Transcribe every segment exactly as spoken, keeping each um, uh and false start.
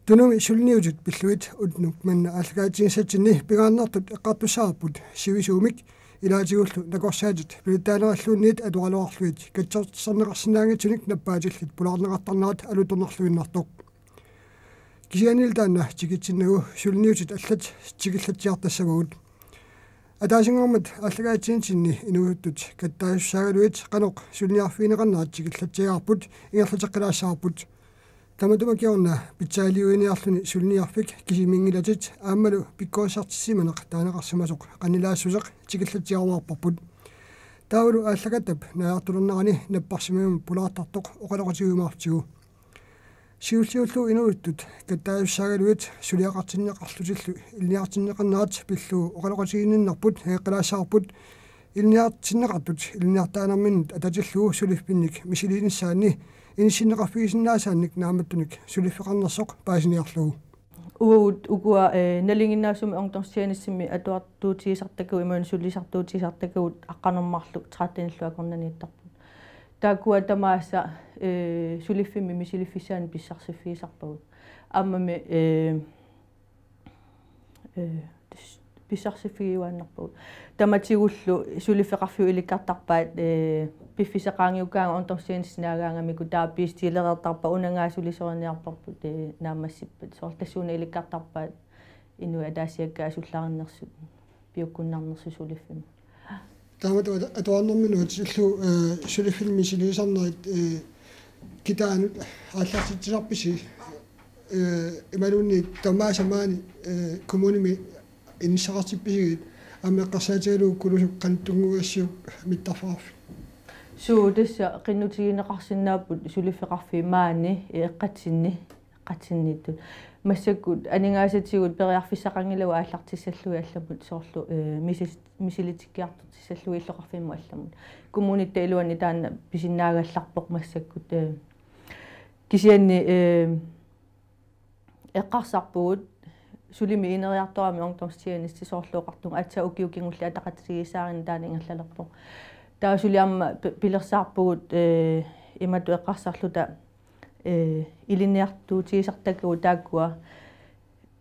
Tunumi suliniutit pillugit unnuk manna aallakaatitassatsinni pingaarnertut eqqartussavarput sivisuumik ilaatigullu nakorsaatit pilittaaneralluunniit atuaraluarlugit katsortisarneqarsinnaanngitsunik nappaatillit pulaarneqartarnerat alutornarluinnartoq. Kisiannili taanna tikitsinnagu suliniutit allat tikillatsiartassavagut. Ataasinngormat aallakaatitsinitsinni inuusuttut kattaasussaagaluit qanoq suliniarfigineqarnerat tikillatsiagarput ingerlateqqilaassavarput. Tamatuma kingorna pitsaaliuiniarluni suliniarfik kisiminngilatit aammalu pikkorissartissimaneq taaneqarsimasoq qanilaassutissaq tikillatsiaruarparput. Taavalu aallakaatitap naajartulernerani napparsimmavimmut pulaartartoq oqaloqatigiumaartigu. Siulliullugu inuusuttut kattaasussaagaluit suliaqartinneqarlutillu ilinniartinneqarnerat pillugu oqaloqatiginninnarput eqqilaassaapput ilinniartinneqartut ilinniartitaanerminnut atatillugu suliffinnik misiliinissaanni inissinneqarfigisinnaasaannik naammattunik suliffeqarnersoq paasiniarlugu. Uagut ukua, eh, nalinginnaasumik ungdomstjenestemi atuartuutigisartakkagut imaluunniit sulisartuutigisartakkagut aqqaneq-marluk tretten-illu akornanniittarput. Taakkua tamaasa, eh, suliffimmi misiliffissaannik pissarsiffigisarpagut. Aammami, eh, eh, tassa pissarsiffigiuaannarpagut. Tamatigullu suliffeqarfiup ilikkartarpaat, eh, piffissaq qaangiukkaangat ungdomstjenestip naagaangamikku taava bestillereertarpaa unangaasulisoriniarparput, eh, naammassippat. Soorlu tassuuna ilikkartarpaat inuit ataasiakkaat sullarinnersut, piukkunnarnersut suliffimmi. Taamatut atu-, atuarnerminut illu, eh, suliffimmi misiliisarnerit, eh, kitaanut aallartitsisarpisi, eh, imaluunniit tamaasa maani, eh, kommunimi inissaqartippisigit aamma eqqarsaatigalugu Kulusuk qanittunnguugassiuk mittarfeqarfik. Suu, tassa qinnutigineqarsinnaapput suliffeqarfiit maani, eh, eqqatsinni, eqqatsinniittut. Massakkut aningaasatigut periarfissaqanngilagut aallartissallugit allamut soorlu, eh, misis-, misilitikkiartortissallugit illoqarfimmut allamut. Kommunitta iluani taanna pisinnaagallarpoq massakkut, eh, kisianni, eh, eqqarsarpugut sulimi ineriartorami ungdomstjeneste soorlu oqartunga aatsaat ukiut kingulliit ataqatigiissaarineq taanna ingerlalerpoq. Taava suli aamma pi-, pilersaarpugut, eh, imatut eqqarsarluta, eh, ilinniartuutigisartakkagut taakkua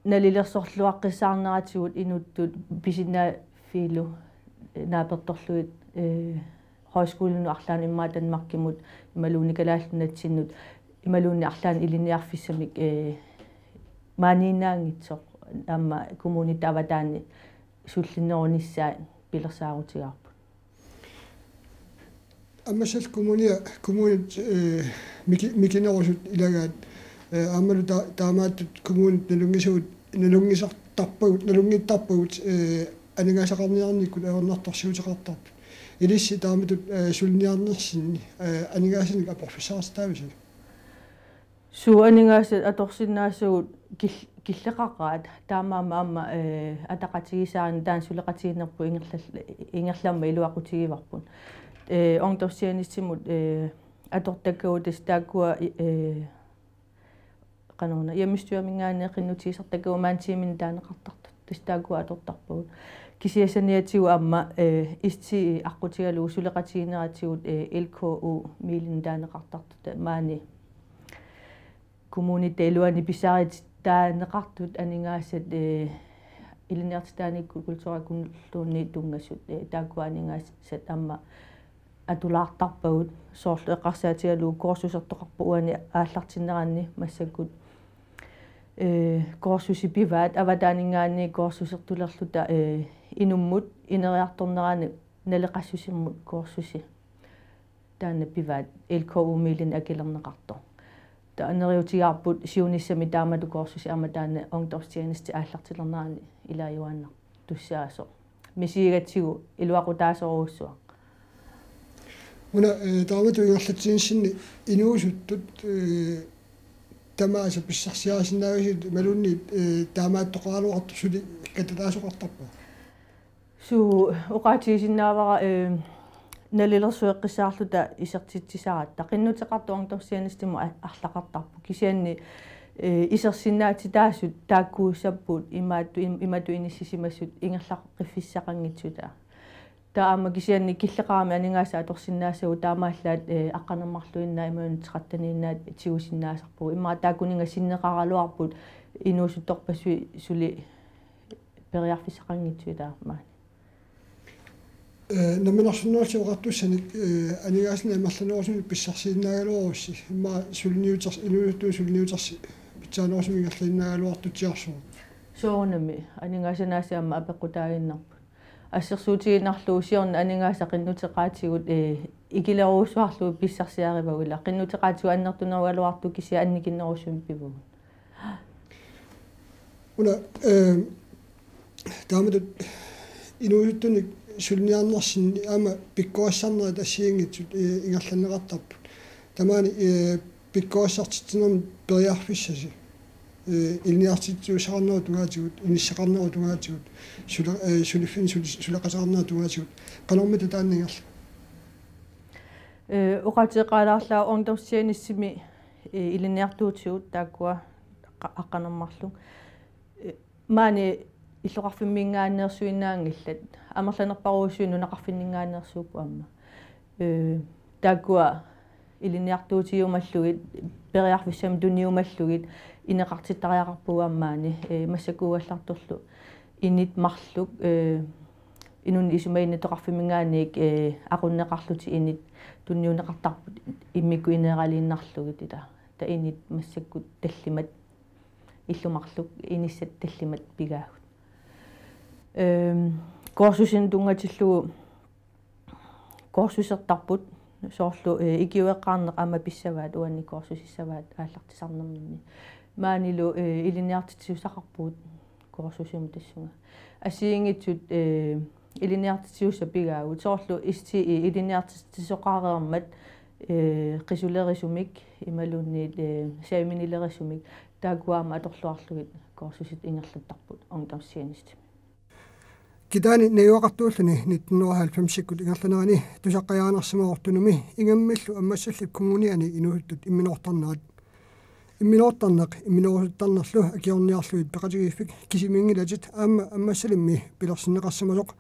nalilersorluaqqissaarneratigut inuttut pisinnaaffiillu, eh, naapertorlugit, eh, højskolinut arlaannut immaqa Danmarkimut imaluunniit Kalaallit Nunatsinnut imaluunniit arlaannik ilinniarfissamik, eh, maaniinnaanngitsoq aamma kommunitta avataani sullinnerunissaa pilersaarutigaarput. Ammassallu kommunia-, kommunit, eh, miki-, mikinerusut ilagaat, eh, aammalu ta-, taamaattut kommunit nalunngisavut, nalunngisartarpagut, nalunngittarpagut, eh, aningaasaqarniarnikkut ajornartorsiuteqartartut. Ilissi taamatut, eh, suliniarnersinni, eh, aningaasanik aporfissaqartitaavisi? Suu, aningaasat atorsinnaasagut kil-, killeqaqaat taamaammat aamma, eh, ataqatigiissaarineq taanna suleqatigiinnerput ingerlal-, ingerlammat iluaqutigivarput. Eh, ungdomstjenestemut, eh, atortakkagut tassa taakkua, eh, qanoruna, hjemmestyremingaanniit qinnutigisartakkagut maani tiiminut taaneqartartut. Tassa taakkua atortarpagut. Kisianni saniatigut aamma, eh, S T I aqqutigalugu suleqatigineratigut, eh, L K U-miilinut taaneqartartut maani kommunitta iluani pisaarititaaneqartut aningaasat, eh, ilinniartitaanikkut kulturakkulluunniit tunngasut, eh, taakkua aningaasat aamma atulaartarpagut soorlu eqqarsaatigalugu kursusertoqarpoq uani aallartinneranni massakkut, eh, kursusit pivaat avataaninngaanniit kursusertulerluta, eh, inummut ineriartornerani naleqassusimmut kursusi taanna pivaat L K U-miilinnik akilerneqartoq. Taava neriuutigaarput siunissami taamatut kursusi aamma taanna ungdomstjeneste aallartilernerani ilaajuaannartussaasoq. Misigigatsigu iluaqutaasorujussuaq. Una, eh, taamatut ingerlatsinissinni inuusuttut, eh, tamaasa pissarsiarisinnaavisigit imaluunniit, eh, taamaattoqaraluartoq suli kattataasoqartarpa? Suu, oqaatigisinnaavara, eh, nalilersueqqissaarluta isertitsisaratta. Qinnuteqartoq ungdomstjenestemut a-, arlaqartarpoq. Kisianni, eh, isersinnaatitaasut taakkuussapput imaattu-, im-, imatut inissisimasut ingerlaqqiffissaqanngitsuta. Taava aamma kisianni killeqarami aningaasat atorsinnaasagut taamaallaat, eh, aqqaneq-marluinnaat imaluunniit tretteniinnaat tigusinnaasarpagut. Immaqa taakkuninnga sinneqaraluarput Inuusuttorpassuit suli periarfissaqanngitsut taamaani. Ee, namminersornerullutik oqartussanik, ee, aningaasanik amerlanerusunik pissarsisinnaagaluarussi, immaqa suliniuters-, inuusuttunik suliniutersi pitsaanerusumik ingerlasinnaagaluartutsiarsuuvoq. Soorunami, aningaasat aamma apeqqutaaginnarput. Assersuutigiinnarlugu siorna aningaasat qinnuteqaatigut, ee, ikilerujussuarlugu pissarsiarivavut, ila qinnuteqaatigut annertunerugaluartut kisianni annikinnerusumik pivugut. Una, ee, taamatut inuusuttunik suliniarnersinni aamma pikkorissarnerit assigiinngitsut, ee, ingerlanneqartarput. Tamaani, ee, pikkorissartitsinermi periarfissasi, ee, ilinniartitsisussaqarnerup tungaatigut, inissaqarnerup tungaatigut, sule-, ee, suliffinnik suli-, suleqateqarnerup tungaatigut, qanormita taanna ingerlava? Ee, oqaatiginialaarlunga ungdomstjenestimi, ee, ilinniartuutigut taakkua qa-, aqqaneq-marluk. Ee, maani illoqarfimminngaanneersuinnaanngillat, amerlanerpaarujussuit nunaqarfinninngaanneersuupput aamma. Ee, taakkua ilinniartuutigiumallugit, periarfissamik tuniumallugit, ineqartittariaqarpugut aamma maani, ee, massakkuugallartorlu init marluk, ee, inunnit isumaginnittoqarfimminngaanniit, ee, aqunneqarlutik init tunniunneqartarput immikkut ineeraliinnarlugit, ila. Taava init massakkut tallimat, illu marluk inissat tallimat pigaagut. Ehm, kursusinik tunngatillugu kursusertarput soorlu, eh, ikiueqqaarneq aamma pissavaat uani kursusissavaat aallartisarnerminni. Maanilu, eh, ilinniartitsisussaqarpugut kursusimut tassunga. Assigiinngitsut, eh, ilinniartitsisussat pigaagut. Soorlu S T I ilinniartitsisoqareermat, eh, qisulerisumik imaluunniit, eh, saaminilerisumik taakkua aamma atorluarlugit kursusit ingerlattarput ungdomstjenestemi. Kitaani najugaqartuulluni nitten hundrede og halvfemsikkut ingerlanerani tusaqqajaanersimavoq Tunumi ingammillu Ammassallip Kommuniani inuusuttut imminortarnerat. Imminortarneq, imminorusuttarnerlu akiorniarlugit peqatigiiffik kisimiinngilatit aamma Ammassalimmi pilersinneqarsimasoq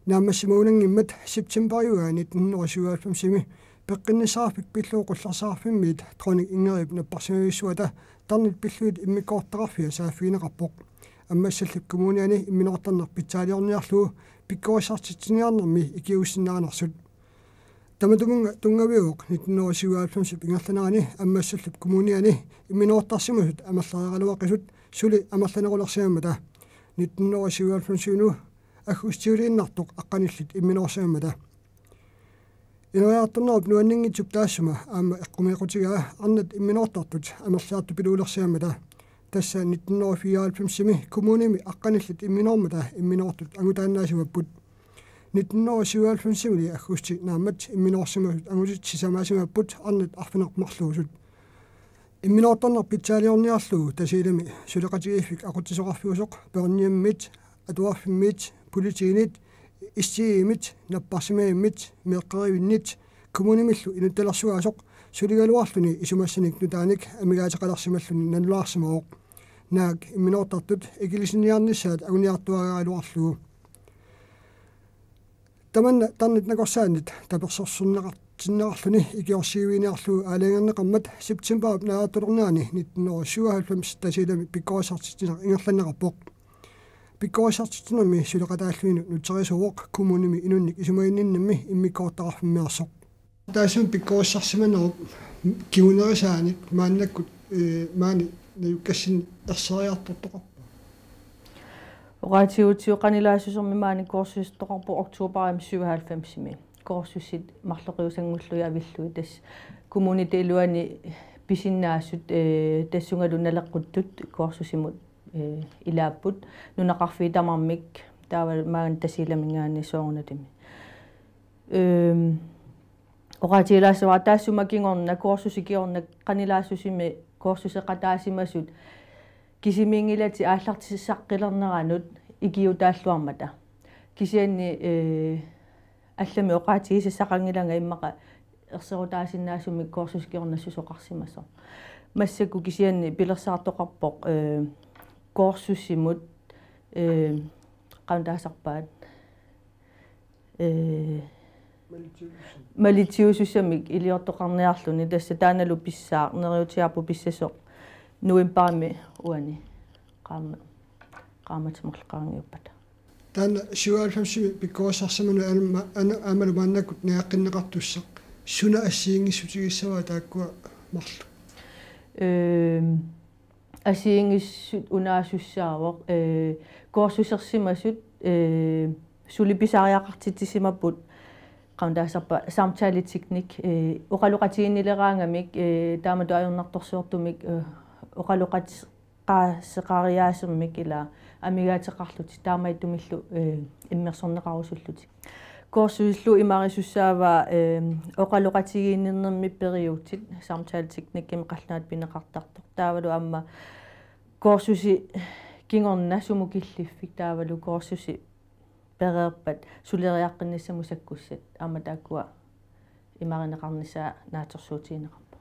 naammassimagunanngimmat septembariugaa nitten hundrede og syvoghalvfemsimi peqqinnissaqarfik pillugu Qullersaqarfimmiit dronning Ingridip napparsimavissuata tarnit pillugit immikkoortitaqarfia saaffigineqarpoq. Ammassallip Kommuniani imminortarneq pitsaaliorniarlugu pikkorissartitsiniarnermi ikiuussinnaanersut. Tamatumunnga tunngaviuvoq nitten hundrede og syvoghalvfemsip ingerlanerani Ammassallip Kommuniani imminortarsimasut amerlareeraluaqisut suli amerlanerulersimammata. Nitten hundrede og syvoghalvfemsiminut aggustiuliinnartoq aqqanillit imminoorsimammata. Ineriartornerup nuanninngitsup taassuma aamma eqqumeequtigaa arnat imminortartut amerliartupiluulersimammata. Tassa nitten hundrede og fireoghalvfemsimi kommunimi aqqanillit imminoormata imminoortut angutaannaasimapput. Nitten hundrede og syvoghalvfemsimili aggusti naammat imminoorsimasut angutit sisamaasimapput arnat arfineq-marluusut. Imminortarneq pitsaaliorniarlugu Tasiilami suleqatigiiffik aqutsisoqarfiusoq børnehjemmit, atuarfimmiit, politiinit, S T I-mit, napparsimavimmit, meeqqerivinnit, kommunimillu inuttalersuaasoq suligaluarluni isumassanik nutaanik amigaateqalersimalluni nalulaarsimavoq. Naak imminortartut ikilisiniarnissaat anguniartuaagaluarlugu. Tamanna tarnit nakorsaannit tapersersorneqartinneqarluni ikiorsiiviginiarlugu aalajangerneqarmat septembarip naajartulernerani nitten hundrede og syvoghalvfems Tasiilami pikkorissartitsineq ingerlanneqarpoq. Pikkorissartitsinermi suleqataallunilu nutserisuuvoq kommunimi inunnik isumaginninnammi immikkoortitaqarfimmeersoq. Taassuma pikkorissarsimanerup kingunerisaanik maannakkut, ee, maani najukkassinni erseriartortoqarpa? Oqaatigigutsigu qanilaassusermi maani kursusertoqarpoq oktobarimi syvoghalvfemsimi. Kursusit marloqiusanngullugit avillugit tassa kommunita iluani pisinnaasut, ee, tassungalu naleqquttut kursusimut, ee, ilaapput. Nunaqarfiit tamarmik taava maani Tasiilaminngaanniit soorunalimi. Ehm, oqaatigilaassavara taassuma kingorna, kursusi kingorna qanilaassusimi kursuseqataasimasut kisimiinngilatit aallartissaqqilerneranut ikiuutaalluarmata. Kisianni, ee, allamik oqaatigisassaqanngilanga immaqa erserutaasinnaasumik kursusi kingorna susoqarsimasoq. Massakkut kisianni pilersaartoqarpoq, ee, kursusimut, ee, qanoq taasarpaat. Ee, malitsiusussamik. Malitsiusussamik iliortoqarniarluni, tassa taannalu pissaaq, neriuutigaarput pissasoq novembarimi uani. qaammat, qaammatit marluk qaangiuppata. Taanna syvoghalvfemsimi pikkorissarsimanut aamma, aammalu maannakkut najaqqinneqartussaq suna assigiinngissutigissavaa taakkua marluk? Øhm, assigiinngissut unaasussaavoq, øh, kursusersimasut, øh, suli pisariaqartitsisimapput qanoq taasarpa samtaleteknik, øh, oqaloqatiginnileraangamik, øh, taamatut ajornartorsiortumik, øh, oqaloqateqareqareeriaasermik ila amigaateqarlutik taamaattumillu, øh, immersorneqarusullutik. Kursusillu imarisussaavaa, øh, oqaloqatigiinnermi periutsit samtaleteknikkimi qallunaatut pineqartartoq. Taavalu aamma kursusi kingorna sumut killiffik taavalu kursusi pereerpat suleriaqqinnissamut sakkussat aamma taakkua imarineqarnissaa naatsorsuutigineqarpoq.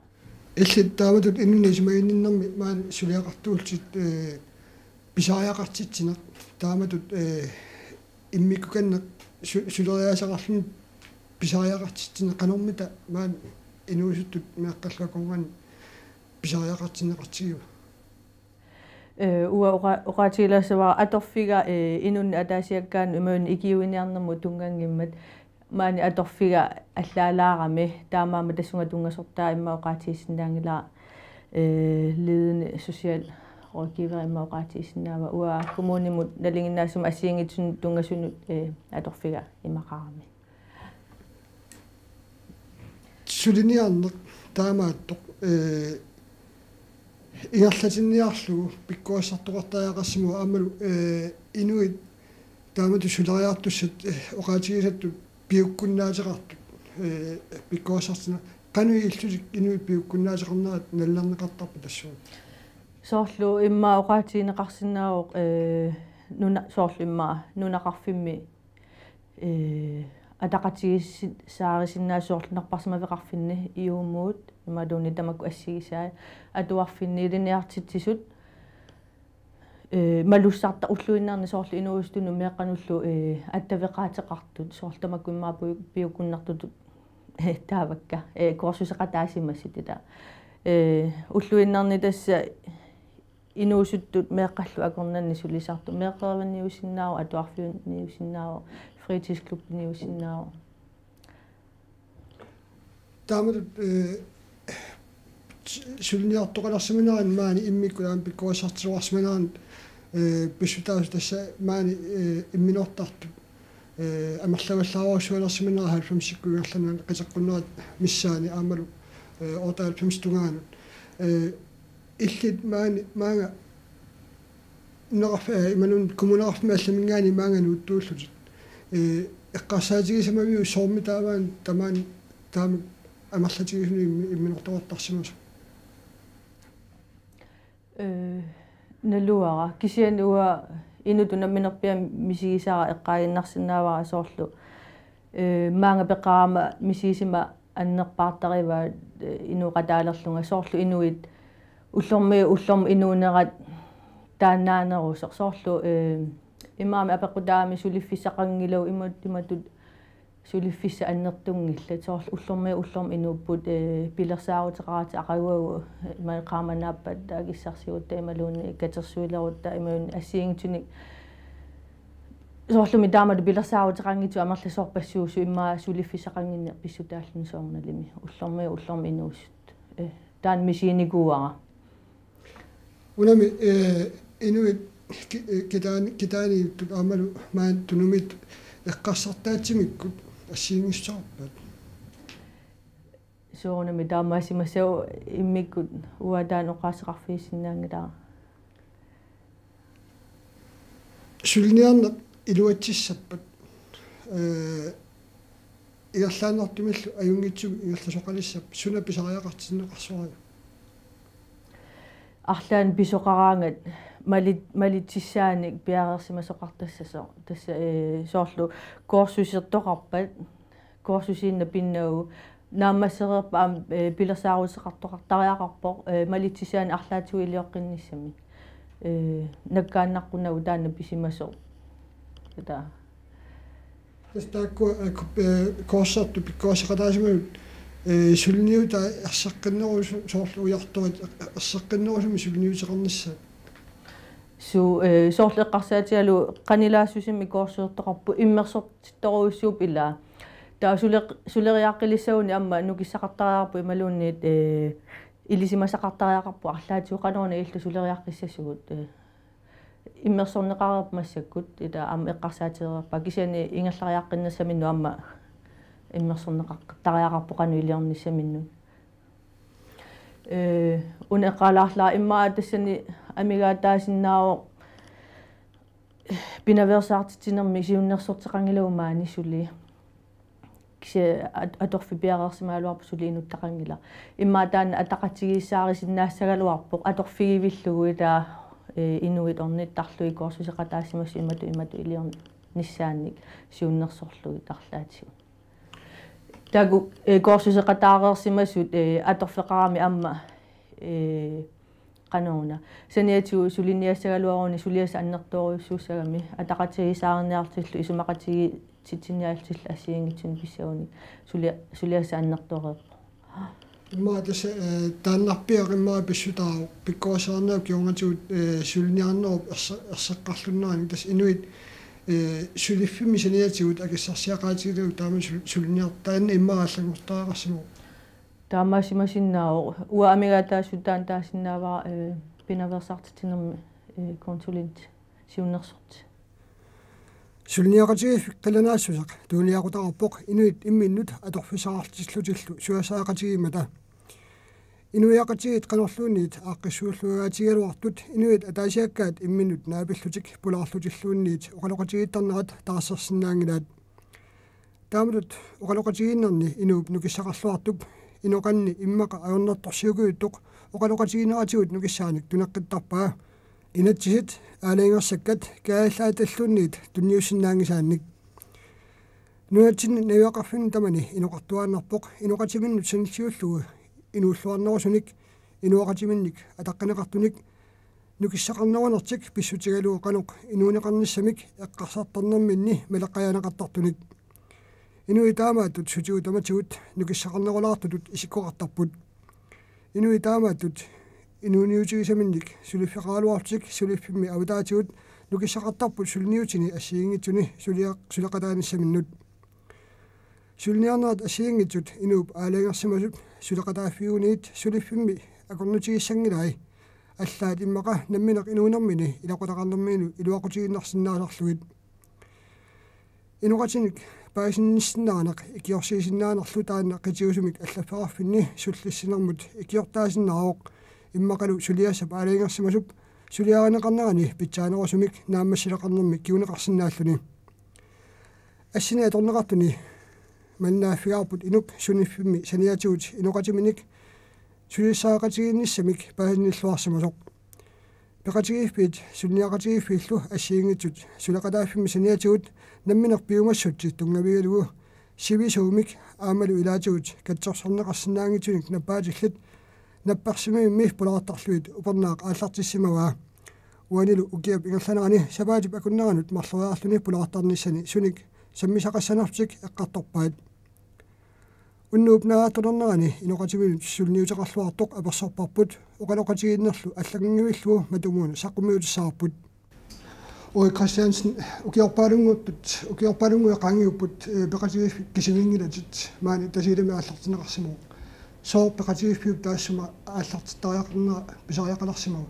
Illit taamatut inunnik isumaginninnermi maani suliaqartuullutit, øh, pisariaqartitsineq taamatut, øh, immikkukanneq su-, suleriaaseqarluni pisariaqartitsineq qanormita maani inuusuttut meeqqallu akornanni pisariaqartinneqartigiva? Øh, uanga oqa-, oqaatigilaassavara atorfiga, øh, inunnik ataasiakkaanut imaluunniit ikiuiniarnermut tunnganngimmat maani atorfiga allaalaarami taamaammat tassunga tunngasortaa immaqa oqaatigisinnaanngilara, øh, ledende socialrådgiver immaqa oqaatigisinnaavara uanga kommunimut nalinginnaasumik assigiinngitsunut tunngasunut, øh, atorfiga imaqarami. Suliniarneq taamaattoq, øh, ingerlatinniarlugu pikkorissartoqartariaqarsimavoq aammalu, øh, inuit taamatut suleriartussat, øh, oqaatigisattut piukkunnaateqartut, øh, pikkorissarsineq qanoq ilillutik inuit piukkunnaateqarnerat nalilerneqartarpa tassunga? Soorlu immaqa oqaatigineqarsinnaavoq, øh, nuna-, soorlu immaqa nunaqarfimmi øh, ataqatigiissaarisinnaasut soorlu napparsimaveqarfinni iumut, imaluunniit tamakku assigisai, atuarfinni ilinniartitsisut, øh, malussarta ulluinnarni soorlu inuusuttunut meeqqanullu, øh, attaveqaateqartut, soorlu tamakku immaqa piu-, piukkunnartutut, øh, taavakka, øh, kursuseqataasimasut ila. Øh, ulluinnarni tassa inuusuttut meeqqallu akornanni sulisartut, meeqqerivaniusinnaavoq, atuarfivaniusinnaavoq, fritidsklubbiniusinnaavoq. Taamatut, øh, suliniartoqalersimanerani maani immikkut aamma pikkorissartitsisoqarsimanerani, øh, pissutaasut tassa maani, øh, imminortartut, øh, amerlavallaarujussualersimanera halvfemsikkut ingerlanerani qiteqqunnerat missaani aammalu, øh, otteoghalvfems tungaanut. Øh, illit maani, maanga nunaqarf-, øh, imaluunniit kommuneqarfimmi allaminngaanniit maanga nuuttuullutit. Øh, eqqarsaatigisamaviuk soormitaava tamaani taama amerlatigisunik immi-, imminortoqartarsimasoq? Øh, naluara. Kisianni uanga inutut namminerpiaq misigisara eqqaaginnarsinnaavara soorlu. Øh, maanga peqarama misigisima annerpaartarivaat, øh, inooqataalerlunga soorlu inuit ullormiit ullormut inuunerat taannaanerusoq soorlu, øh, imaammi apeqqutaammi suliffissaqanngilagut imat-, imatut suliffissat annertunngillat soorlu ullormiit ullormut inuupput, øh, pilersaaruteqaratik aqaguagu, øh, imaluunniit qaamanaappat taakissarsiorutta imaluunniit katersuilerutta imaluunniit assigiinngitsunik soorlumi taamatut pilersaaruteqanngitsut amerlasoorpassuusut immaqa suliffissaqannginneq pissutaalluni soorunalimi ullormiit ullormut inuusut. Øh, taanna misiginikuuara. Unami, øh, inuit ki-, øh, kitaani-, kitaaniittut aammalu maani Tunumiittut eqqarsartaatsimikkut assigiinngissuteqarpat? Soorunami taamaasimassaaq immikkut uanga taanna oqaaseqarfigisinnaanngilara. Suliniarneq iluatsissappat, øh, ingerlaannartumillu ajunngitsumik ingerlasoqalissappat suna pisariaqartinneqarsorajuk? Arlaannik pisoqaraangat malit-, malitsissaanik piareersimasoqartassasoq. Tassa, øh, soorlu kursusertoqarpat, kursusiinnaq pinnagu, naammassereerpat aamma, øh, pilersaaruteqartoqartariaqarpoq, øh, malitsissaanik arlaatigut ilioqqinnissamik. Øh, nakkaannaqqunagu taanna pisimasoq. Taava. Tassa taakkua, øh, ku-, øh, kursertut pikkorisseqataasimasut, øh, suliniutit erseqqinnerusu-, soorlu ujartorit er-, erseqqinnerusumik suliniuteqarnissaat? Su-, eh, soorlu eqqarsaatigalugu qanilaassusimmi kursusertoqarpoq immersortittorujussuupput ilaa. Taava suleq-, suleriaqqilissaguni aamma nukissaqartariaqarpoq imaluunniit, eh, ilisimasaqartariaqarpoq arlaatigut qanoruna illu suleriaqqissasugut, eh, immersorneqareerpoq massakkut, ilaa aamma eqqarsaatereerpaa kisianni ingerlariaqqinnassaminnut aamma immersorneqartariaqarpoq qanoq iliornissaminnut. Eh, una eqqaalaarlara immaqa tassani amigaataasinnaavoq pinaveersaartitsinermi siunnersorteqanngilagut maani suli. Kisianni at-, atorfigipiareersimagaluarpoq suli inuttaqanngilaq. Immaqa taanna ataqatigiissaarisinnaassagaluarpoq atorfigivillugu ilaa, eh, inuit ornittarlugit kursuseqataasimasut imatut imatut iliornissaannik siunnersorlugit arlaatigut. Taakku, eh, kursuseqataareersimasut, eh, atorfeqarami aamma, eh, qanoruna. Saniatigut suliniassagaluarunik suliassaq annertoorujussuussagami ataqatigiissaariniarlutillu isumaqatigiissitsinniarlutillu assigiinngitsunik pissagunik sulia-, suliassaq annertooreerpoq. Immaqa tassa, eh, taannarpiaq immaqa pissutaavoq pikkorissarnerup kingornatigut, eh, suliniarnerup erse-, erseqqarlunnerani tassa inuit, eh, suliffimmi saniatigut akissarsiaqaatigilagut taama sul-, suliniartaanna immaqa allanngortariaqarsimavoq. Taamaasimasinnaavoq uanga amigaataasutut taanna taasinnaavara, eh, pinaveersaartitsinermi, eh, konsulent siunnersorti. Suliniaqatigiiffik qilanaassuseq tuuniaqutaqarpoq inuit imminnut atorfissaqartillutillu susassaqatigiimmata. Inuiaqatigiit qanorluunniit aaqqissuulluagaatigigaluartut inuit ataasiakkaat imminnut naapillutik pulaarlutilluunniit oqaloqatigiittarnerat taarsersinnaanngilaat. Taamatut oqaloqatigiinnerni inuup nukissaqarluartup inoqanni immaqa ajornartorsiukujuttoq oqaloqatigineratigut nukissaanik tuneqqittarpaa. Inatsisit aalajangersakkat kaajallaatittalluunniit tunniussinnaanngisaannik. Nunatsinni najugaqarfinni tamani inoqartuaannarpoq inoqatiminnut sanilliullugu inuulluarnerusunik inuiaqatiminnik ataqqineqartunik nukissaqarnerunertik pissutigalugu qanoq inuuneqarnissamik eqqarsartarnerminni maleqqajaaneqartartunik. Inuit taamaattut sutigut tamatigut nukissaqarnerulaartutut isikkoqartarput. Inuit taamaattut inuuniutigisaminnik suliffeqaraluarlutik suliffimmi avataatigut nukissaqartarput suliniutini assigiinngitsuni sulia-, suleqataanissaminnut. Suliniarnerat assigiinngitsut inuup aalajangersimasut suleqataaffigiguniit suliffimmi akornutigissanngilai. Allaat immaqa nammineq inuunermini ilaqutaqarnerminilu iluaqutigiinnarsinnaasarlugit. Inoqatinik paasisinnaanera ikiorsiisinnaanerlu taanna qitiusumik allaffeqarfinni sullissinermut ikiortaasinnaavoq immaqalu suliassap aalajangersimasup suliarineqarnerani pitsaanerusumik naammassileqarnermi kinguneqarsinnaalluni. Assini atorneqartuni malinnaaffigaarput inuk suliffimmi saniatigut inoqatiminik sulissaaqatigiinnissamik paasinilluarsimasoq. Peqatigiiffiit suliniaqatigiiffiillu assigiinngitsut suleqataaffimmi saniatigut nammineq piumassutsi tunngavigalugu sivisuumik aammalu ilaatigut katsorsarneqarsinnaanngitsunik nappaatillit napparsimavimmi pulaartarlugit upernaaq aallartissimavaa. Uanilu ukiap ingerlanerani sapaatip akunneranut marloriarluni pulaartarnissani sunik sammisaqassanertik eqqartorpaat. Unnuup naajartulernerani inoqatiminut suliniuteqarluartoq apersorparput oqaloqatigiinnerlu allanngivillugu matumuuna saqqummiutissavarput. Ole Christiansen, ukiorpaalunnguupput, ukiorpaalunnguit qaangiupput, eh, peqatigiiffik kisimiinngilatit maani Tasiilami aallartinneqarsimavoq. Sooq peqatigiiffiup taassuma aallartittariaqarnera pisariaqalersimava?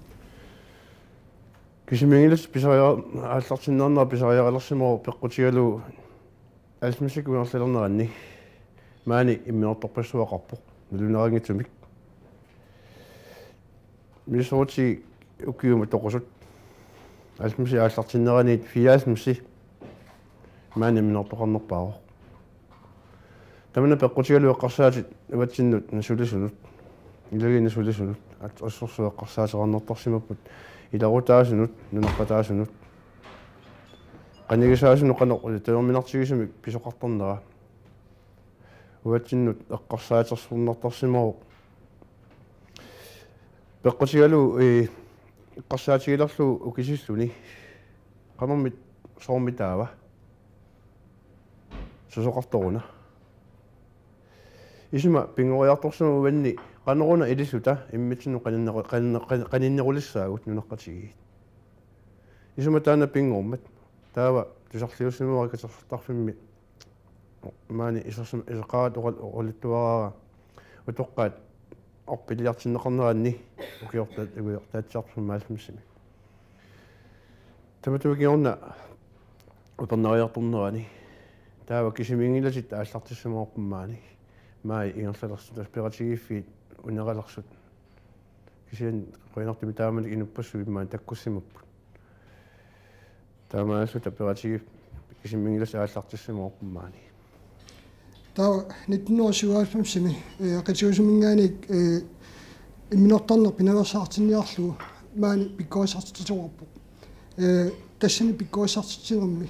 Kisimiinngilatit pisaria-, aallartinneqarnera pisariaqalersimavoq peqqutigalugu Alfmedsikkut ingerlalerneranni maani imminortorpassuaqarpoq nalunarinngitsumik. Minnesotakkut ukiumut toqusut Alfmedsi aallartinneraniit fireoghalvfemsi maani imminortoqarnerpaavoq. Tamanna peqqutigalugu eqqarsaatit uatsinnut sulisunut, ilagiinnut sulisunut, at-, assorsuaq eqqarsaateqarnertarsimapput, ilaqutaasunut, nunaqqataasunut, qanigisaasunut qanoq talerminartigisumik pisoqartarnera. Uatsinnut eqqarsaatersornartarsimavoq. Peqqutigalugu, eh, eqqarsaatigilerlugu ukisilluni. Qanormita soormitaava? Susoqartoruna. Isuma pinngoriartorsimavoq uanni qanoruna ilissuta immitsinnut qaninneru-, qaninne-, qanin-, qaninnerulissaagut nunaqqatigiit. Isuma taanna pinngormat. Taava tusarliussimavara katersortarfimmi maani isersim-, iseqqaaratta oqal-, oqaluttuaraara utoqqaat orpiliartinneqarneranni ukiortaat ukiortaatsiartornermi. Tamatuma kingorna upernariartornerani. Taava kisimiinngilatitta aallartissimavarput maani. Maani ingerlalersut, tassa peqatigiiffiit uneralersut. Kisianni qujanartumik taamani inuppassuit maani takkussimapput. Taamaalilluta peqatigiiffik kisimiinngilasi aallartissimavarput maani. Taava nitten hundrede og syvoghalvfems-imi, eh, qitiusuminngaanniit, eh, imminortarneq pinaveersaartinniarlugu maani pikkorissartitsisuarpoq. Eh, tassani pikkorissartitsinermi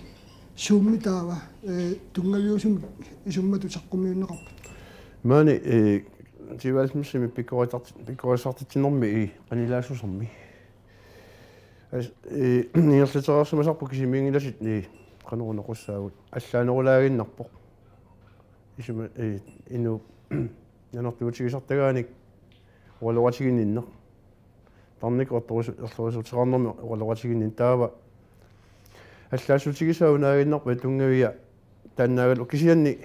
suummi taava, eh, tunngaviusumik isummatut saqqummiunneqarpat? Maani, eh, syvoghalvfems-imi pikkorissart-, pikkorissartitsinermi i qanilaassusermi. As-, eh, ingerlatereersimasarput kisimiinngilatit, eh, qanoq unequssaagut. Allaanerulaaginnarpoq. Isuma, eh, inuup nanertuutigisartagaanik oqaloqatiginninneq. Tarnikkut erlorisu-, erlorisuuteqarnermi oqaloqatiginninneq taava. Allaassutigisaannaannginnarpoq tunngavia taannaagalu kisianni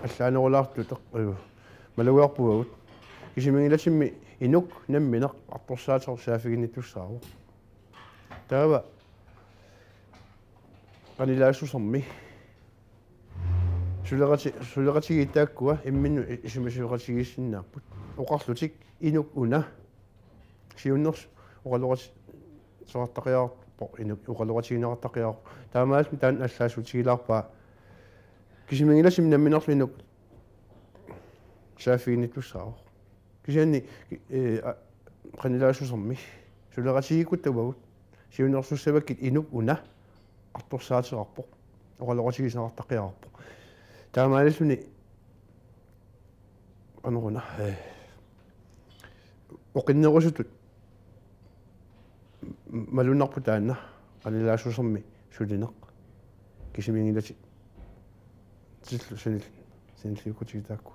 allaanerulaartut, eh, malugiarput uagut. Kisimiinngilatimmi inuk nammineq artorsaateqartoq saaffiginnittussaavoq. Taava qanilaassusermi. Suleqati-, suleqatigiit taakkua imminnut i-, isumasuleqatigiissinnaapput. Oqarlutik inuk una. Siunnersoq oqaloqati-, -soqartaqiaqarpoq, inuk oqaloqatigineqartaqiaqarpoq. Taamaalilluni taanna allaassutigilaarpaa kisimiinngilatimmi namminerlu inuk saaffiginnittussaavoq. Kisianni, eh, a-, qanilaassusermi. Suleqatigiikkutta uagut. Siunnersussavakkit inuk una artorsaateqarpoq. Oqaloqatigineqartaqiaqarpoq. Taamaalilluni qanoq una, eh, oqinnerusutut malunnarpoq taanna qanilaassusermi sulineq. Kisimiinngilatit tillu sanil-, sanilliukkutigiit taakku.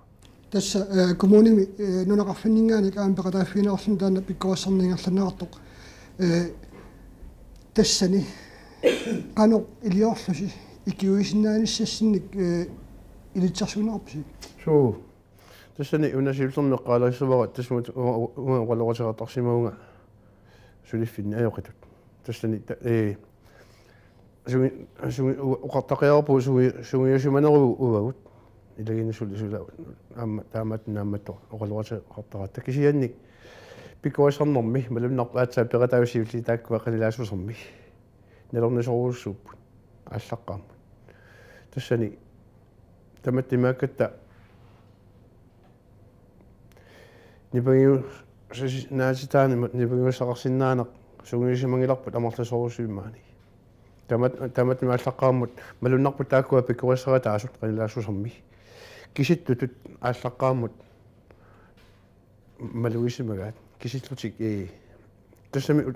Tassa, eh, kommunimi, eh, nunaqarfinninngaanniit aamma peqataaffigineqarluni taanna pikkorissarneq ingerlanneqartoq. Eh, tassani qanoq iliorlusi ikiuisinnaanissassinnik, eh, ilitsersuunneqarpisi? Suu. Tassani una siullermik eqqaalerissavara tassunga u-, u-, uanga oqaloqateqartarsimavunga suliffinni ajoqitut. Tassani ta-, ee, sungi-, sungi-, u-, oqartaqiaqarpugut sungi-, sungiusimanerugut uagut. Ilagiinnaq suli sula aamma taamaattunik naammattoq oqaloqateqartaratta. Kisianni pikkorissarnermi malunnarpoq aatsaat peqataassusermi taakkua qanilaassusermi. Nalornisorujussuupput aallaqqaammut. Tassani tamatta imaakkatta nipangiu-, sasi-, naatitaanimut nipangiussaqarsinnaaneq sungiusimanngilarput amerlasoorujussuit maani. Tamat-, tamatta aallaqqaammut malunnarput taakkua pikkorissaritaasut qanilaassusermi. Kisittutut aallaqqaammut malugisimagaat. Kisillutik, ee, tassami u-,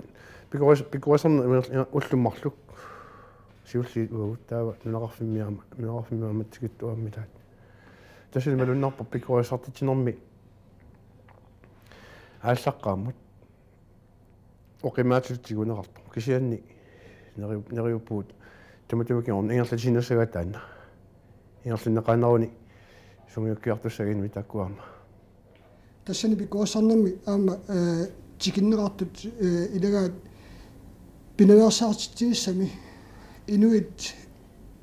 pikkoris-, pikkorissarneq ullummarluk. Siulliit uagut taava nunaqarfimmi aamma, nunaqarfimmi aamma tikittuammilaat. Tassani malunnarpoq pikkorissartitsinermi aallaqqaammut oqimaatsutsigunneqartoq. Kisianni neriup-, neriuppugut tamatuma kingorna ingerlatinnassagaat taanna. Ingerlanneqaannaruni sungiukkiartussaginnarmik taakkua aamma. Tassani pikkorissarnermi aamma, eh, tikinneqartut, eh, ilagaat pinaveersaartitsinissami inuit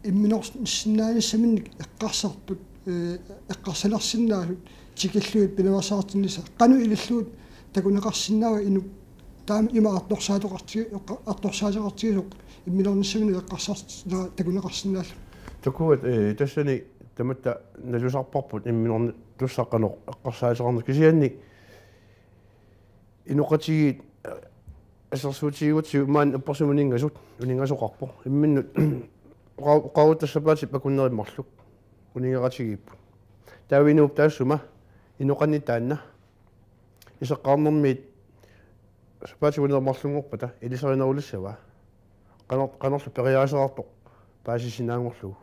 imminorsinnaanissaminnik eqqarsartut, eh, eqqarsalersinnaasut tikillugit pinaveersaartinnissaq. Qanoq ilillugit takuneqarsinnaava inuk taama ima artorsaatoqartigi-, eqqa-, artorsaateqartigisoq imminornissaminnik eqqarsartitsinera takuneqarsinnaalluni? Takuat, eh, tassani tamatta nalusarparput imminornittussaq qanoq eqqarsaateqarnersoq kisianni inoqatigiit, eh, assersuutigigutsigu maani uppersumik uninngasut, uninngasoqarpoq. Imminnut oqa-, oqarutta sapaatip akunneri marluk uninngeqatigiipput. Taava inuup taassuma inoqanni taanna iseqqaarnermiit sapaatip akunneri marlunngorpata ilisarinerulissavaa. Qanor-, qanorlu periaaseqartoq paasissinnaanngorlugu.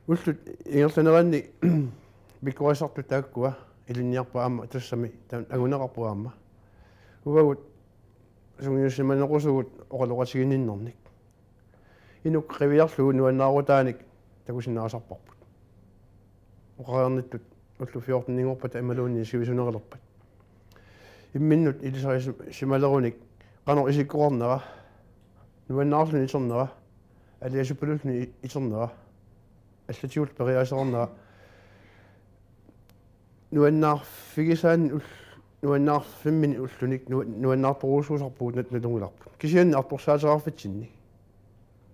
Ullut ingerlaneranni pikkorissartut taakkua ilinniarput aamma tassami ta-, anguneqarpoq aamma. Uagut sungiussimanerusugut oqaloqatiginninnernik. Inuk qiviarlugu nuannaarutaanik takusinnaasarparput. Oqariarnittut ullut fjorten-inngorpata imaluunniit sivisunerulerpat. Imminnut ilisarisimaleruni qanoq isikkoqarnera, nuannaarluni iternera, aliasuppaluni iternera, allatigut periaaseqarnera, nuannaarfigisaanni ul-, nuannaarfimminni ullunik nu-, nuannaartorujussuusarpugut nat-, nalunngilarput. Kisianni artorsaateqarfitsinni.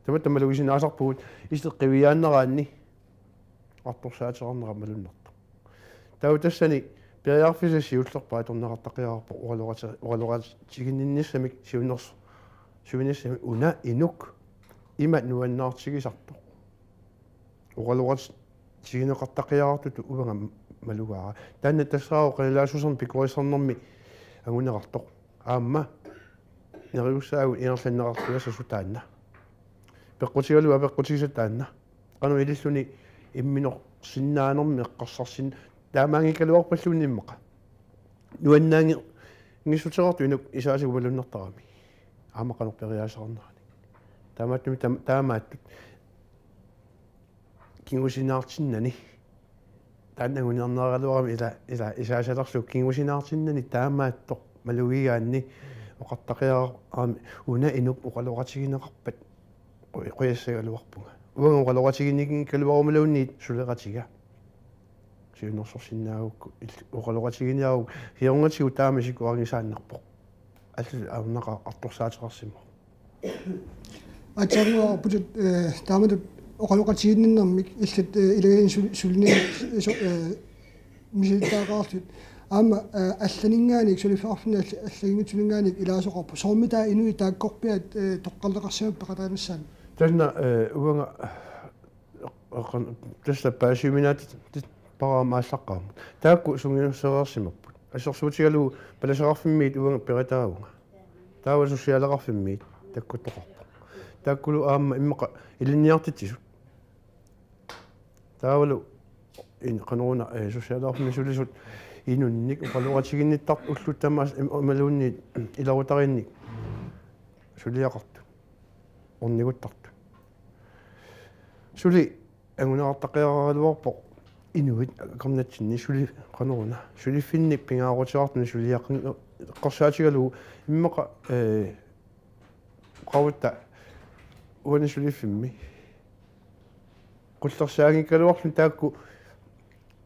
Tamatta malugisinnaasarpugut iseq qiviaannaraanni artorsaateqarnera malunnartoq. Taava tassani periarfissaq siullerpaaq atorneqartaqiaqarpoq oqaloqati-, oqaloqatiginninnissamik siunnersu-, siunissamik una inuk ima nuannaartigisartoq. Oqaloqatigineqartaqiaqartutut uanga malugaara. Taanna tassaavoq qanilaasussamut pikkorissarnermi anguneqartoq. Aamma neriussaagut ingerlanneqartussasut taanna. Peqqutigalugu apeqqutigisat taanna. Qanoq ililluni imminorsinnaanermi eqqarsarsin-, taamaanngikkaluarpalluunniit immaqa. Nuannaanngitsuteqartoq inuk isaatigut malunnartarami. Aamma qanoq periaaseqarnerani. Taamaattumik tam-, taamaattut kingusinaartinnani. Taanna anguniarneraraluarami ila, ila isaasalerlugu kingusinaartinnani taamaattoq malugigaanni oqartaqiaqarami una inuk oqaloqatigineqarpat qu-, qujassagaluarpunga. Uanga oqaloqatiginninngikkaluarumaluunniit suleqatiga. Siunnersorsinnaagukku il-, oqaloqatiginiaruk kingornatigut taama isikkoqanngisaannarpoq. Allat aamma artorsaateqarsimavoq. Aatsaannguarputut, eh, taamatut oqaloqatiginninnermik illit, eh, ilagiinni sul-, sulineq iso-, eh, misilittagaqarlutit. Aamma, eh, allaninngaanniit suliffeqarfinni all-, allaginngitsuninngaanniit ilaasoqarpoq. Soormitaava inuit taakkorpiaat, eh, toqqarneqarsimapput peqataanissaanut? Taanna, eh, uanga eqqan-, tassa paasiuminaatitut paarama aallaqqaammut. Taakku sungiussereersimapput. Assersuutigalugu palaseqarfimmiit uanga peqataavunga. Taava sussiaaleqarfimmiit takkuttoqarpoq. Taakkulu aamma immaqa ilinniartitsisut. Taavalu in-, qanoruna, eh, sussiaaleqarfimmi sulisut inunnik oqaloqatiginnittartut ullut tamaasa im-, imaluunniit ilarutarinnik suliaqartut. Orniguttartut. Suli anguneqartaqiaqaraluarpoq inuit akornatsinni suli qanoruna. Suliffinnik pingaaruteqartunik suliaqan-, eqqarsaatigalugu immaqa, eh, qavutta uani suliffimmi. Qullersaanngikkaluarluni taakku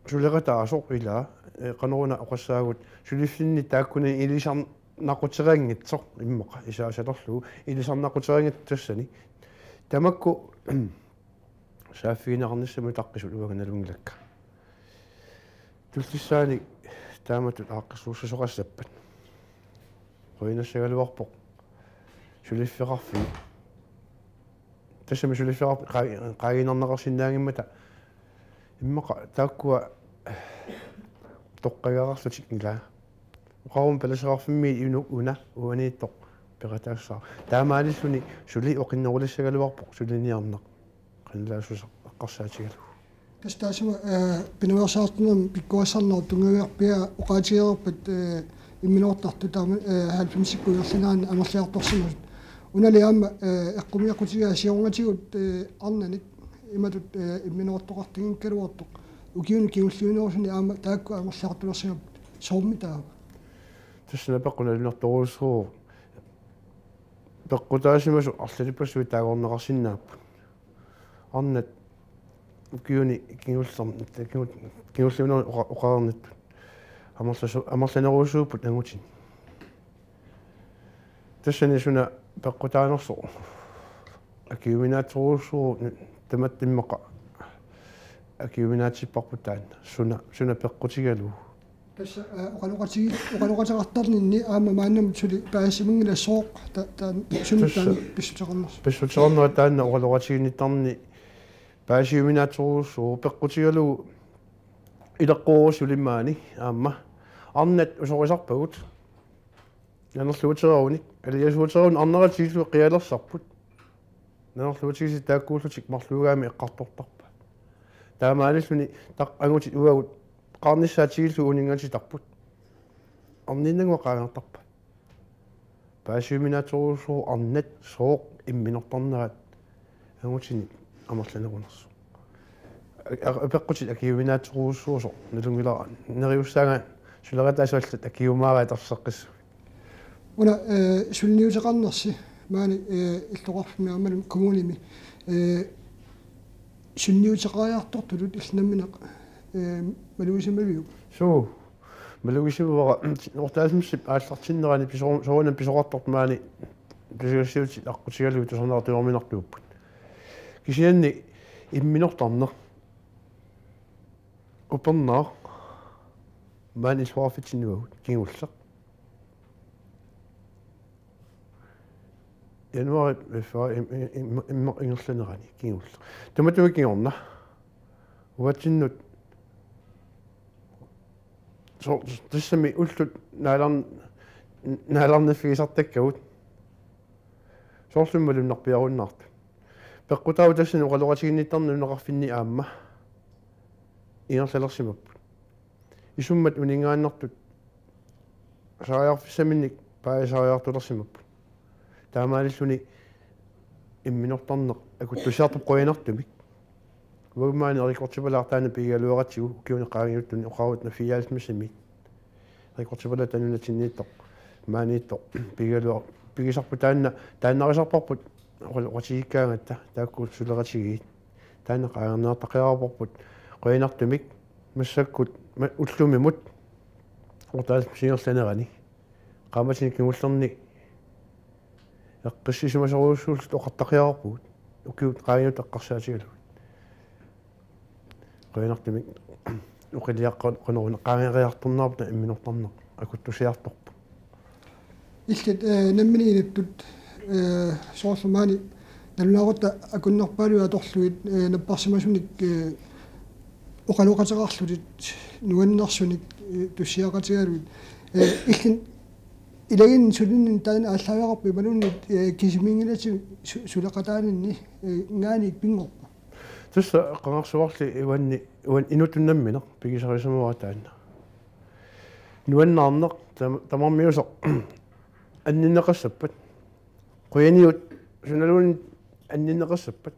suleqataasoq ilaa, eh, qanoruna oqassaagut suliffinni taakkunani ilisarnaquteqanngitsoq immaqa isaasalerlugu ilisarnaquteqanngitsoq tassani. Tamakku saaffigineqarnissamut utaqqisut uanga nalunngilakka. Tullissaanik taamatut aaqqissuussisoqassappat. Quinassagaluarpoq suliffeqarfiit. Tassami suliffeqarfik qaa-, qaagiinnarneqarsinnaanngimmata immaqa taakkua toqqagaqarlutik ilaa. Oqaruma palaseqarfimmiit inuk una uaniittoq peqataassaaq. Taamaalilluni suli oqinnerulissagaluarpoq suliniarneq. Qanilaasusaq eqqarsaatigalugu. Tassa taassuma, eh, pinaveersaarutinik pikkorissarnerup tunngaviarpia oqaatigereerpat, eh, imminortartut taama, eh, halvfemsikkut ingerlaneranni amerliartorsimasut. Unali aamma, eh, eqqumiiaqutigigaa siornatigut, eh, arnanik imatut, eh, imminortoqartinngikkaluartoq. Ukiuni kingulliunerusuni aamma taakku amerliartulersimapput. Soormitaava? Tassa napeqqut nalunartorujussuuvoq. Peqqutaasimasut arlalippassuit taagorneqarsinnaapput. Arnat ukiuni kingullerni, kingu-, kingulliunerni oqa-, oqarnittut. Amerlasu-, amerlanerujussuupput angutit. Tassani suna peqqutaanersoq. Akiuminaatsorujussuuvoq tamatta immaqa. Akiuminaatsipparput taanna. Suna, suna peqqutigalugu. Tassa, eh, oqaloqatigi-, oqaloqateqartarninni aamma maannamut suli paasimanngilaq sooq ta-, ta-, sumi Tassa. Taanna pissuteqarnersoq. Pissuteqarnera taanna oqaloqatiginnittarninni paasiuminaatsorujussuuvoq peqqutigalugu ileqqoruusoq suli maani aamma arnat usorisarpagut. Nanerluutereerunik, aliasuutereerunik arneratik illugu qialersarput. Nanerluutigisatik taakkuullutik marluugaami eqqartortarpaat. Taamaalilluni taq angutit uagut qaarnissaat tigullugu uninngatittarput. Arniinnannguaq qaangertarpaat. Paasiuminaatsorujussuuvoq arnat sooq imminortarnerat angutini amerlanerunersoq. Apeqqutit akiuminaatsorujussuusoq nalunngilara, neriussaanga suleqataasut allat akiumaaraat erseqqissut. Una suliniuteqarnersi maani illoqarfimmi aammalu kommunimi suliniuteqariartortutut illit nammineq malugisimmaviuk? Suu, malugisimavara. Otteoghalvfemsip aallartinnerani piso-, soorunami pisoqartartut maani tusagassiuutit aqqutigalugit tusarnaartuarminartuupput. Kisianni imminortarneq upernaaq maani illoqarfitsinni uagut kingulleq. Januaarip februaarip im-, im-, im-, immeq ingerlanerani kingulleq. Tamatuma kingorna. Uatsinnut so-, tassami ullut naalarn-, naalarniffigisartakkagut. Soorlumi malunnarpiarunnaartut. Peqqutaavoq tassani oqaloqatiginnittarneq nunaqarfinni aamma ingerlalersimapput. Isummat uninngaannartut saariarfissaminnik paasisariartulersimapput. Taamaalilluni imminortarneq akuttussiartorpoq qujanartumik. Uagut maani erikkortipalaaq taanna pigigaluaratsigu ukiuni qaangiuttuni oqarutta fireoghalvfemsimiit. Erikkortipalaaq taanna nunatsinniittoq maaniittoq pigigalua-, pigisarput taanna, taannarisarparput oqal-, oqaloqatigiikkaangatta taakku suleqatigiit. Taanna qaangerniartaqiarparput qujanartumik massakkut ma-, ullumimut otteoghalvfemsip ingerlanerani. Qaammatini kingullerni eqqissisimasorujussuulluta oqartaqiarparput. Ukiut qaangiuttut eqqarsaatigalugit. Qujanartumik oqiliaqqan-, qanoruna qaangeriartornerput imminortarneq akuttussiartorpoq. Illit nammineq inuttut soorlu maani nalunaaqutaq akunnerpaaluit atorlugit napparsimasunik oqaloqateqarlutit nuannersunik tussiaqatigalugit. Illit ilaginni sulininni taanna aallaaveqarpoq imaluunniit kisimiinngilatit su-, suleqataaninni ngaaniit pinngorpa? Tassa qangarsuarli uanni, uani inuttut nammineq pigisarisimavara taanna. Nuannaarneq tam-, tamarmiusoq anninneqassappat. Qujaniut sunaluunniit anninneqassappat.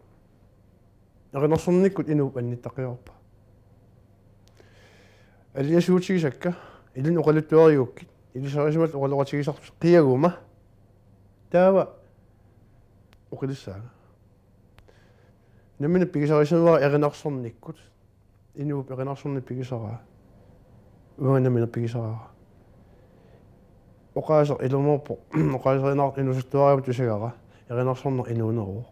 Erinarsornikkut inuup annittaqiarpa. Aliasuutigisakka, ilinnut oqaluttuarigukkit, ilisarisimallutit oqaloqatigisarpit qiaguma. Taava oqilissaanga. Nammineq pigisarisimavara erinarsornikkut. Inuup erinarsorneq pigisaraa. Uanga nammineq pigisaraara. Oqaaseq ilumoorpoq, oqaaseq erinarsoq inuusuttuarama tusagara. Erinarsorneq inuuneruvoq.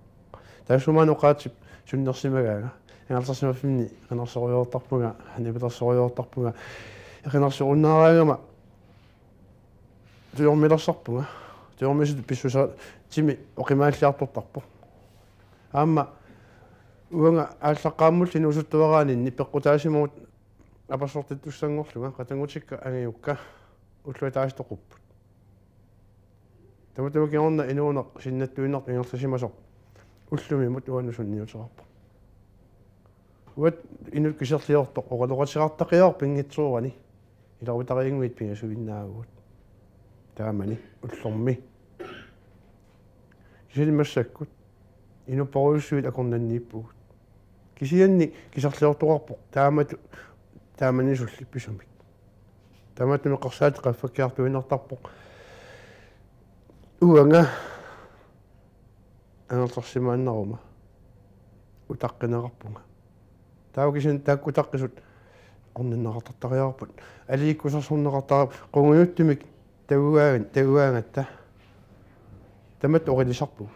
Taassumalu oqaatsip sunnersimagaanga. Angerlarsimaffinni erinarsorujoortarpunga, nipilersorujoortarpunga. Erinarsorunnaaraangama tujormilersarpunga. Tujormisutut pissusaa timi oqimaalliartortarpoq. Aamma uanga aallaqqaammulli inuusuttuaraaninni peqqutaasimavut apersortittussanngorlunga qatanngutikka angajukka ullut ataaseq toqupput. Tamatuma kingorna inuuneq sinnattuinnartoq ingerlasimasoq ullumimut uannut sunniuteqarpoq. Uagut inuk kiserliortoq oqaloqatigiartaqiarput pinngitsoorani. Ilarutariinnguit pingasuinnaavugut. Taamani ullormi. Kisianni massakkut inuppassuit akornanniippugut. Kisianni kiserliortoqarpoq taamatut taamanisulli pisumik. Taamaattumik eqqarsaatiga qaffakkiartuinnartarpoq. Uanga angerlarsimaannaruma utaqqineqarpunga. Taava kisianni taakku utaqqisut orninneqartartariaqarput. Aliikkusersorneqartarput qungujuttumik taguaa-, taguaangatta. Tamatta oqilisarpugut.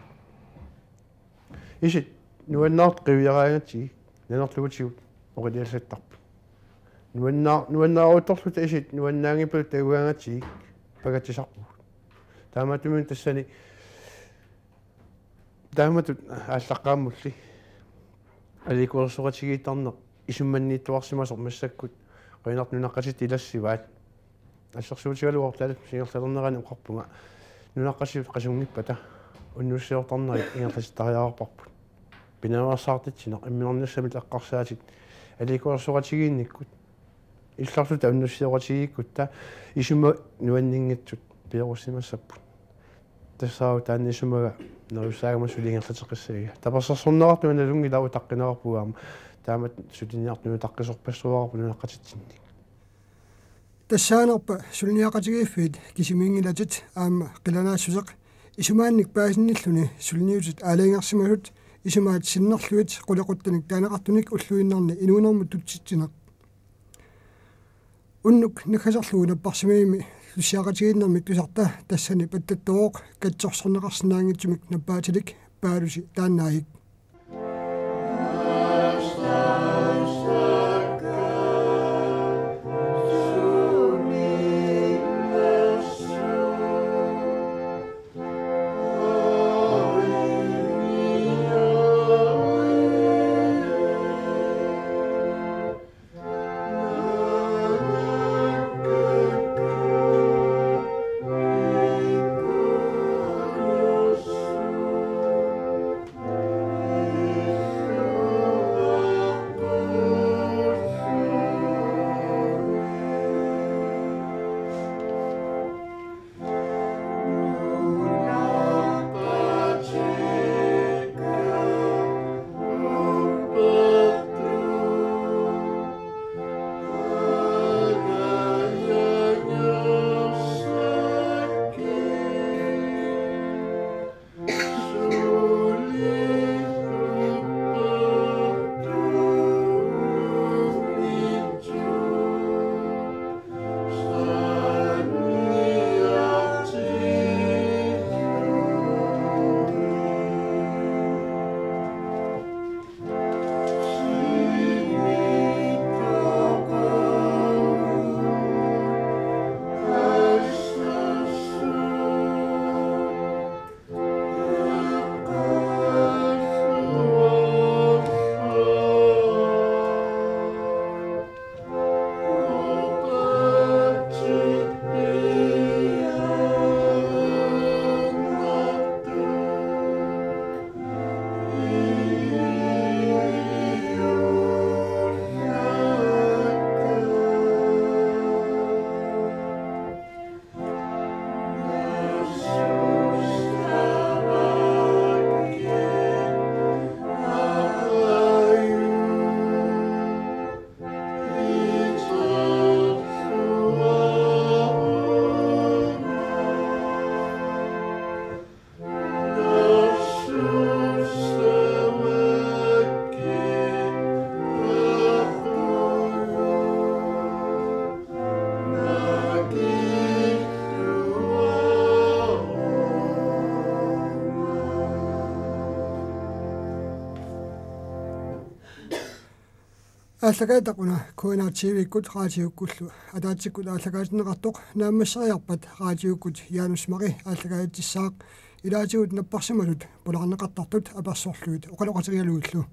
Isit nuannaartut qiviaraangatsigit nanerlugutigut oqiliallattarput. Nuannaa-, nuannaaruttorluta isit nuannaanngippat taguaangatsigit pagatsisarpugut. Taamaattumik tassani taamatut aallaqqaammulli aliikkusersoqatigiittarneq isummanniittuarsimasoq massakkut qujanartumik nunaqqatitta ilassivaat. Assersuutigalugu otteoghalvfemsip ingerlalernerani oqarpunga nunaqqatigut qasunngippata unnussiortarnerit ingerlatittariaqarparput. Pinaveersaartitsineq imminornissamik eqqarsaatit aliikkusersoqatigiinnikkut illarluta unnussioratigiikkutta isuma nuanninngitsut piorussimassapput. Tassaavoq taanna isumaga neriussaagama suli ingerlateqqissaagiga. Tapersersorneqartunut nalunngilaq, utaqqinneqarpugut aamma. Taamatut suliniartunut utaqqisorpassuaqarpoq nunaqqatitsinnik. Tassaanerpa suliniaqatigiiffiit kisimiinngilatit aamma qilanaassuseq isumaannik paasinnilluni suliniutit aalajangersimasut isumaat sinnerlugit qulequttanik taaneqartunik ulluinnarni inuunermut tutsitsineq. Unnuk naggaserlugu napparsimmavimmi lussiaqatigiinnermik tusarta tassani pattattooq katsorsorneqarsinnaanngitsumik nappaatilik Paalusi taannaagik. Aallakaatitaq una K N R T V-kkut raatiukkullu ataatsikkut aallakaatinneqartoq naammasseriarpat raatiukkut Janus Mari aallakaatitsissaaq, ilaatigut napparsimasut pulaarneqartartut apersorlugit oqaloqatigigalugillu.